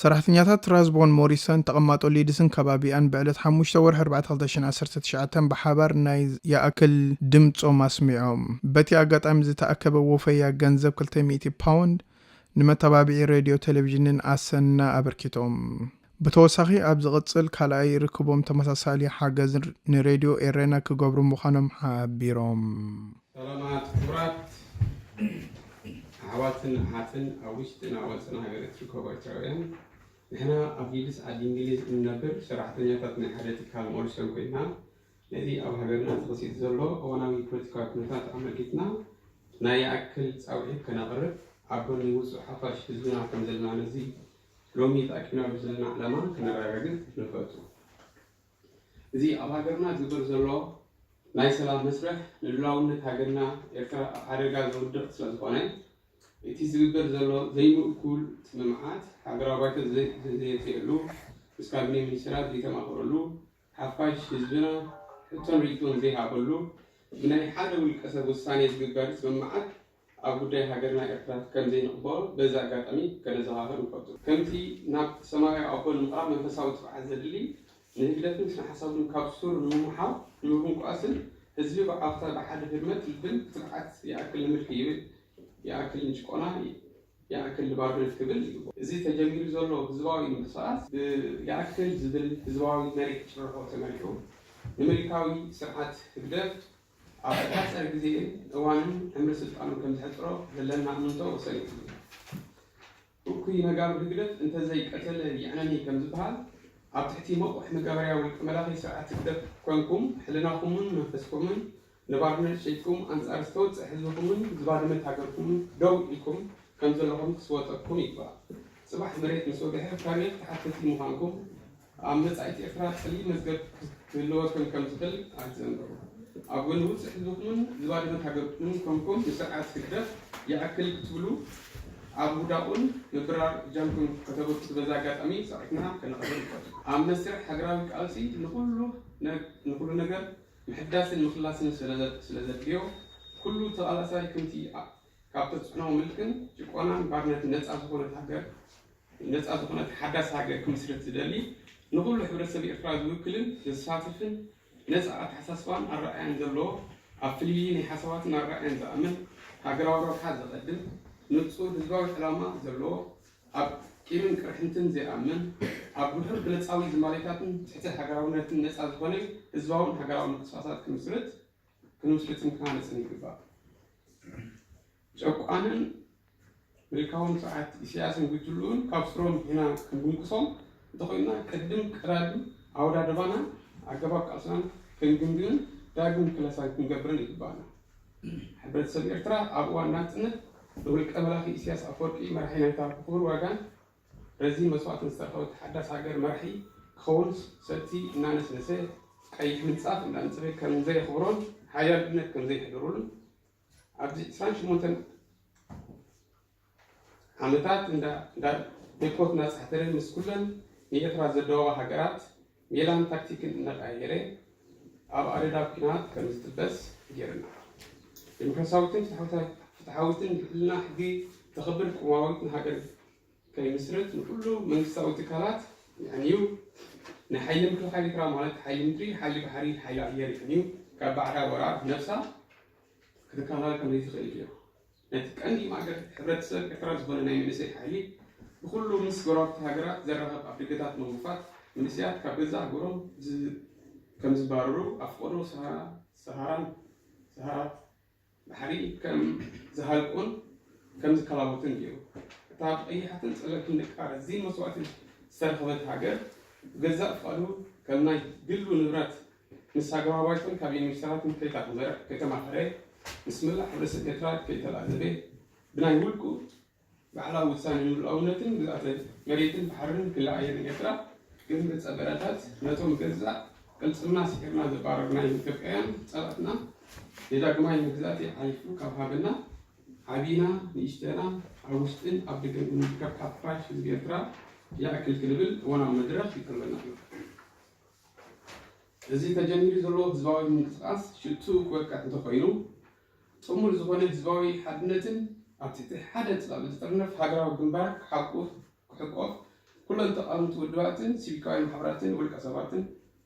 ሰራሕተኛታት ራዝቦን ሞሪሰን ተቐማጦ ሊድስን ከባቢኣን ብዕለት ሓሙሽተ ወርሒ ኣርባዕተ ክልተ ሽሕን ዓሰርተ ትሽዓተን ብሓባር ናይ ይኣክል ድምጾም ኣስሚዖም። በቲ ኣጋጣሚ ዝተኣከበ ወፈያ ገንዘብ ክልተ ሚእቲ ፓውንድ ንመተባብዒ ሬድዮ ቴሌቪዥንን ኣሰና ኣበርኪቶም። ብተወሳኺ ኣብ ዝቕጽል ካልኣይ ርክቦም ተመሳሳሊ ሓገዝ ንሬድዮ ኤረና ክገብሩ ምዃኖም ሓቢሮም። ሰላማት ክቡራት ኣሕዋትን ኣሓትን ኣብ ውሽጥን ኣብ ወፅን ሃገር እትርከቡ ኤርትራውያን፣ ንሕና ኣብ ሊድስ ዓዲ እንግሊዝ እንነብር ሰራሕተኛታት ናይ ሓደ ትካል ሞሪሰን ኮይና፣ ነዚ ኣብ ሃገርና ተኸሲቱ ዘሎ እዋናዊ ፖለቲካዊ ኩነታት ኣመልኪትና ናይ ይኣክል ፃውዒት ከነቕርብ ኣብ ጎኒ ውፁዕ ሓፋሽ ህዝብና ከም ዘለና ነዚ ሎሚ ተኣኪብናሉ ዘለና ዕላማ ከነረጋግፅ ንፈቱ። እዚ ኣብ ሃገርና ዝግበር ዘሎ ናይ ሰላም መስርሕ ንሉዓላውነት ሃገርና ኤርትራ ኣብ ሓደጋ ዘውድቕ ስለዝኾነ፣ እቲ ዝግበር ዘሎ ዘይምእኩል ስምምዓት ሃገራዊ ባይቶ ዘየትየሉ፣ ምስ ካቢነ ሚኒስተራት ዘይተማኸረሉ፣ ሓፋሽ ህዝብና ሕቶን ርእይቶን ዘይሃበሉ፣ ብናይ ሓደ ውልቀ ሰብ ውሳኔ ዝግበር ስምምዓት ኣብ ጉዳይ ሃገርና ኤርትራ ከም ዘይንቕበሎ በዚ ኣጋጣሚ ከነዘኻኽር ንፈቱ። ከምቲ ናብ ሰማያዊ ኣቦ ንምቕራብ መንፈሳዊ ትብዓት ዘድሊ፣ ንህግደፍን ስነ ሓሳቡን ካብ ሱር ንምምሓው ንምብንቋስን ህዝቢ ብዓውታ ብሓደ ህርመት ልብን ብትብዓት ይኣክል ንምልኪ ይብል፣ ይኣክል ንጭቆና፣ ይኣክል ንባርነት ክብል ይግባእ። እዚ ተጀሚሩ ዘሎ ህዝባዊ ምንቅስቓስ ብይኣክል ዝብል ህዝባዊ መሪሕ ጭርሖ ተመሪሑ ንምልካዊ ስርዓት ህግደፍ ኣብ ዝሓፀረ ግዜን እዋንን ዕምሪ ስልጣኑ ከምዝሕፅሮ ዘለና እምንቶ ወሰን እዩ። እኩይ መጋብር ህግደፍ እንተዘይቀተለ ይዕነኒ ከምዝበሃል፣ ኣብ ትሕቲ መቑሕ መጋበርያ ውልቀ መላኺ ስርዓት ህግደፍ ኮንኩም ሕልናኹምን መንፈስኩምን ንባርነት ሸይጥኩም ኣንፃር ዝተወፅእ ህዝብኹምን ዝባደመት ሃገርኩምን ደው ኢልኩም ከምዘለኹም ክስወጠኩም ይግባእ። ፅባሕ መሬት ምስ ወግሐ ታሪኽ ተሓተቲ ምዃንኩም ኣብ መጻኢት ኤርትራ ጸሊም መዝገብ ክህልወኩም ከም ዝኽእል ኣይትዘንግዑ። ኣብ ጎኒ ውጹዕ ህዝብኹምን ዝባደመት ሃገርኩምን ኮንኩም ንስርዓት ህግደፍ ይኣክል ክትብሉ ኣብ ውዳቑን ምብራር እጃምኩም ከተበርክቱ በዚ ኣጋጣሚ ጸውዒትና ከነቕርብ ንፈቱ። ኣብ መስርሕ ሃገራዊ ቃልሲ ንኹሉ ነገር ምሕዳስን ምኽላስን ስለዘድልዮ ኩሉ ተቓላሳይ ከምቲ ካብ ተፅዕኖ ምልክን ጭቆናን ባርነትን ነፃ ዝኾነት ሃገር ነፃ ዝኾነት ሓዳስ ሃገር ክምስርት ዝደሊ ንኹሉ ሕብረተሰብ ኤርትራ ዝውክልን ዘሳትፍን ነፃ ኣተሓሳስባን ኣረኣያን ዘለዎ ኣብ ፍልልይ ናይ ሓሳባትን ኣረኣያን ዝኣምን ሃገራዊ ረብሓ ዘቐድም ንፁር ህዝባዊ ዕላማ ዘለዎ ኣብ ቂምን ቅርሕንትን ዘይኣምን ኣብ ድሑር ብለፃዊ ዝማሬታትን ትሕቲ ሃገራውነትን ነፃ ዝኾነ ህዝባውን ሃገራዊ ምንቅስቃሳት ክምስርት ክንምስርትን ክሃንፅን ይግባእ። ጨቋንን ምልካውን ስርዓት ኢሳያስን ጉጅልኡን ካብ ስሮም ሒና ክንብንቅሶም እንተኾይንና ቅድም ቀዳድም ኣወዳድባናን ኣገባብ ቃልስናን ክንግምግምን ዳግም ክለሳን ክንገብርን ይግባእና። ሕብረተሰብ ኤርትራ ኣብ እዋን ናጽነት ንውልቀ መላኺ ኢሳያስ ኣፈወርቂ መራሒ ናይታ ብኽቡር ዋጋን ረዚን መስዋእትን ዝተረኸበት ሓዳስ ሃገር መራሒ ክኸውን ሰቲ እናነስነሰ ቀይሕ ምንጻፍ እንዳንጸፈ ከም ዘየኽብሮን ሓያልነት ከም ዘይሕደረሉን ኣብዚ ዕስራን ሽሞንተን ዓመታት እንዳ እንዳ ዴፖት እናጻሕተረ ምስ ኩለን ንኤርትራ ዘደዋዋ ሃገራት ሜላን ታክቲክን እናቀያየረ ኣብ ኣደዳ ኲናት ከም ዝጥበስ ገይርና። ዴሞክራሲያዊትን ፍትሓዊትን ልዕልና ሕጊ ተኽብር ቅዋማዊትን ሃገር ከይምስርት ንኩሉ መንግስታዊ ትካላት የዕንዩ። ናይ ሓይሊ ምክልኻል ኤርትራ ማለት ሓይሊ ምድሪ፣ ሓይሊ ባሕሪ፣ ሓይሊ ኣየር የዕንዩ። ካብ ባዕዳ ወራር ነብሳ ክትከላኸል ከም ዘይትኽእል ገይሩ። ነቲ ቀንዲ ማእገር ሕብረተሰብ ኤርትራ ዝኾነ ናይ መንእሰይ ሓይሊ ብኩሉ ምስ ጎረባብቲ ሃገራት ዘራኸብ ኣፍደገታት ምኽፋት መንእሰያት ካብ ገዛእ ሃገሮም ዝ- ከም ዝባረሩ ኣፍቀዶ ሰሃራ ሰሃራን ሰሃራ ባሕሪ ከም ዝሃልቁን ከም ዝከላቦትን ገይሩ። እታ ብቐይሓትን ጸለምትን ደቃ ረዚን መስዋእትን ዝተረኸበት ሃገር ብገዛእ ፍቓዱ ከም ናይ ግሉ ንብረት ምስ ሃገራዊ ባይቶን ካቢነ ሚኒስተራትን ከይተኣማኸረ፣ ከይተማኸረ፣ ምስ መላእ ሕብረተሰብ ኤርትራ ከይተላዘበ፣ ብናይ ውልቁ ባዕላዊ ውሳኔ ንሉዓላውነትን ግዝኣተ መሬትን ባሕርን ክለኣየን ኤርትራ ግን ብጸበረታት ነቶም ገዛእ ቅልጽምና ስዒርና ዘባረርናዮም ኢትዮጵያውያን ጸላእትና ንዳግማይ መግዛእቲ ሓሊፉ ካብ ሃበና ዓቢና ንእሽተና ኣብ ውሽጥን ኣብ ደገን እንርከብ ሓፋሽ ህዝቢ ኤርትራ ይኣክል ክንብል እዋናዊ መድረኽ ይቀርበና ኣሎ። እዚ ተጀሚሩ ዘሎ ህዝባዊ ምንቅስቃስ ሽቱ ክበቅዕ እንተኾይኑ ጥሙር ዝኾነ ህዝባዊ ሓድነትን ኣብ ትሕቲ ሓደ ጽላል ዝጥርነፍ ሃገራዊ ግንባር ክሓቁፍ ክሕቆፍ ኩለን ተቓወምቲ ውድባትን ሲቪካውያን ማሕበራትን ውልቀ ሰባትን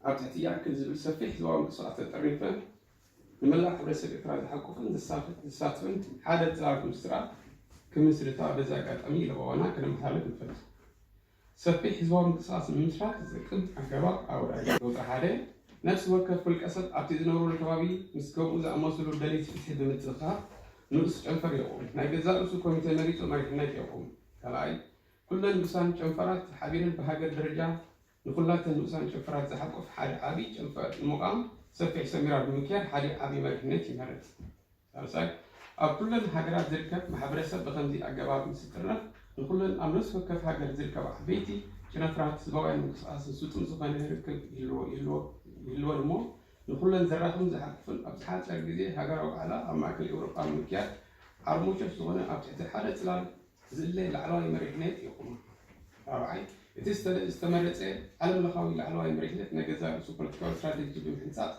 ኣብ ትሕቲ ይኣክል ዝብል ሰፊሕ ህዝባዊ ምንቅስቓስ ተጠርኒፈን ንመላእ ሕብረተሰብ ኤርትራ ዝሓቁፍን ዘሳትፍን ሓደ ጽላል ኮንስትራክት ክምስርታ በዚ ኣጋጣሚ ለበዋና ከነመሓላልፍ ንፈቱ። ሰፊሕ ህዝባዊ ምንቅስቓስ ንምምስራት ዝጠቅም ኣገባብ ኣውዳይ። ቁጽሪ ሓደ፣ ነፍሲ ወከፍ ውልቀ ሰብ ኣብቲ ዝነብረሉ ከባቢ ምስ ከምኡ ዝኣመሰሉ ደለይቲ ፍትሒ ብምትእኽኻብ ንኡስ ጨንፈር የቑም። ናይ ገዛእ ርእሱ ኮሚተ መሪጹ መሪሕነት የቑም። ካልኣይ፣ ኩለን ንኡሳን ጨንፈራት ሓቢረን ብሃገር ደረጃ ንኹላተን ንኡሳን ጨንፈራት ዝሓቁፍ ሓደ ዓቢ ጨንፈር ንምቋም ሰፊሕ ሰሚራር ብምክያድ ሓደ ዓቢ መሪሕነት ይመርጽ። ሳልሳይ፣ ኣብ ኩለን ሃገራት ዝርከብ ማሕበረሰብ ብኸምዚ ኣገባብ ምስ ዝጥርነፍ ንኹለን ኣብ ነፍሲ ወከፍ ሃገር ዝርከባ ዓበይቲ ጨንፈራት ህዝባውያን ምንቅስቓስን ስጡም ዝኾነ ርክብ ይህልዎ ይህልዎ ይህልወን እሞ ንኹለን ዘራኽብን ዝሓቁፍን ኣብ ዝሓጸረ ግዜ ሃገራዊ ዋዕላ ኣብ ማእከል ኤውሮጳ ንምክያድ ዓርሞሾሽ ዝኾነ ኣብ ትሕቲ ሓደ ጽላል ዝእለ ላዕለዋይ መሪሕነት የቑማ። ራብዓይ፣ እቲ ዝተመረጸ ዓለም ለኻዊ ላዕለዋይ መሪሕነት ናይ ገዛእ ርእሱ ፖለቲካዊ ስትራተጂ ብምሕንጻጽ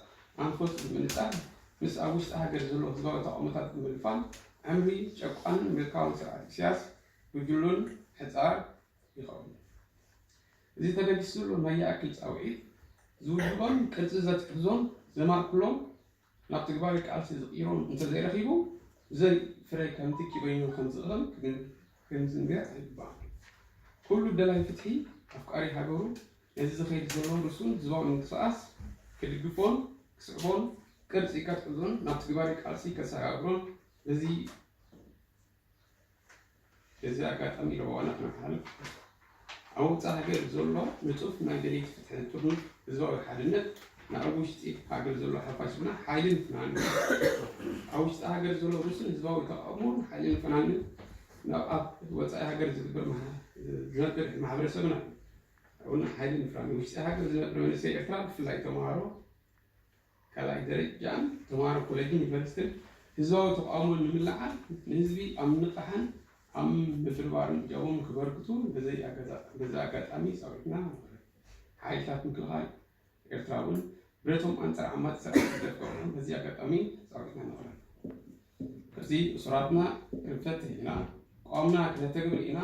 ኣንፈቱ ብምንጻር ምስ ኣብ ውሽጢ ሃገር ዘሎ ህዝባዊ ተቓውሞታት ብምልፋን ዕምሪ ጨቋንን ምልካውን ስርዓት ኢሳያስ ጉጅሉን ሕጻር ይኸውን። እዚ ተበጊሱ ዘሎ ናይ ይኣክል ጻውዒት ዝውድቦን ቅርጺ ዘትሕዞን ዘማእክሎን ናብ ተግባሪ ቃልሲ ዝቕይሮን እንተዘይረኺቡ ዘይ ፍረ ከም ትኪ በይኑ ከም ዝቕም ክንዝንግዕ ኣይግባእን። ኩሉ ደላይ ፍትሒ ኣፍቃሪ ሃገሩ ነዚ ዝኸይድ ዘሎ ርሱን ህዝባዊ ምንቅስቓስ ክድግፎን ክስዕቦን ቅርጺ ከትሕዞን ናብ ተግባሪ ቃልሲ ከሰጋግሮን በዚ በዚ ኣጋጣሚ ለበዋና ክነመሓላልፍ ኣብ ውጻእ ሃገር ዘሎ ንጡፍ ናይ ደለይቲ ፍትሕን ጥርኑፍ ህዝባዊ ሓድነት ንኣብ ውሽጢ ሃገር ዘሎ ሓፋሽና ሓይልን ፍናንን ኣብ ውሽጢ ሃገር ዘሎ ርሱን ህዝባዊ ተቓውሞን ሓይልን ፍናንን ናብ ኣብ ወጻኢ ሃገር ዝግበር ዝነብር ማሕበረሰብና እውን ሓይልን ፍናንን ውሽጢ ሃገር ዝነብር መንእሰይ ኤርትራ ብፍላይ ተምሃሮ ካልኣይ ደረጃን ተምሃሮ ኮሌጅን ዩኒቨርሲቲን ህዝባዊ ተቓውሞ ንምልዓል ንህዝቢ ኣብ ምንቕሓን ኣብ ምድርባርን እጃሞም ክበርክቱ በዚ ኣጋጣሚ ጻዊዕትና ነቕርብ። ሓይልታት ምክልኻል ኤርትራ እውን ብረቶም ኣንጻር ዓማጺ ስርዓት ህግደፍ ከውዕሎም በዚ ኣጋጣሚ ጻዊዕትና ነቕርብ። ሕዚ እሱራትና ክንፈትሕ ኢና፣ ቅዋምና ክነተግብር ኢና፣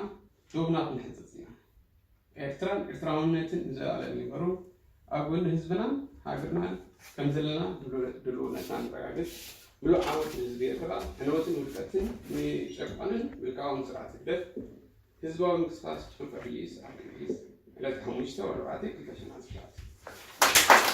ዶብና ክንሕንጽጽ ኢና። ኤርትራን ኤርትራውነትን ንዘለኣለም ይንበሩ። ኣብ ጎኒ ህዝብናን ሃገርናን ከም ዘለና ድልውነትና ነረጋግጽ። ምሉእ ዓወት ንህዝቢ ኤርትራ። ዕንወትን ውድቀትን ንጨቋንን ምልካውን ስርዓት ህግደፍ። ህዝባዊ ምንቅስቃስ ጨንፈር ርኢስ ኣብ ርኢስ ዕለት ሓሙሽተ ወርሒ ኣርባዕተ ክልተ ሽሕን ዓሰርተ ሸውዓተ።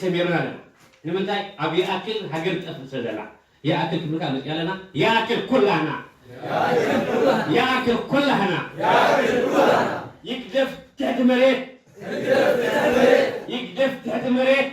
ሰሚርና ኣለና። ንምንታይ ኣብ ይኣክል ሃገር ትጠፍእ ስለ ዘላ? ይኣክል ክብልካ መፅእ ኣለና። ይኣክል ኩላህና። ይኣክል ኩላህና። ይግደፍ ትሕቲ መሬት። ይግደፍ ትሕቲ መሬት።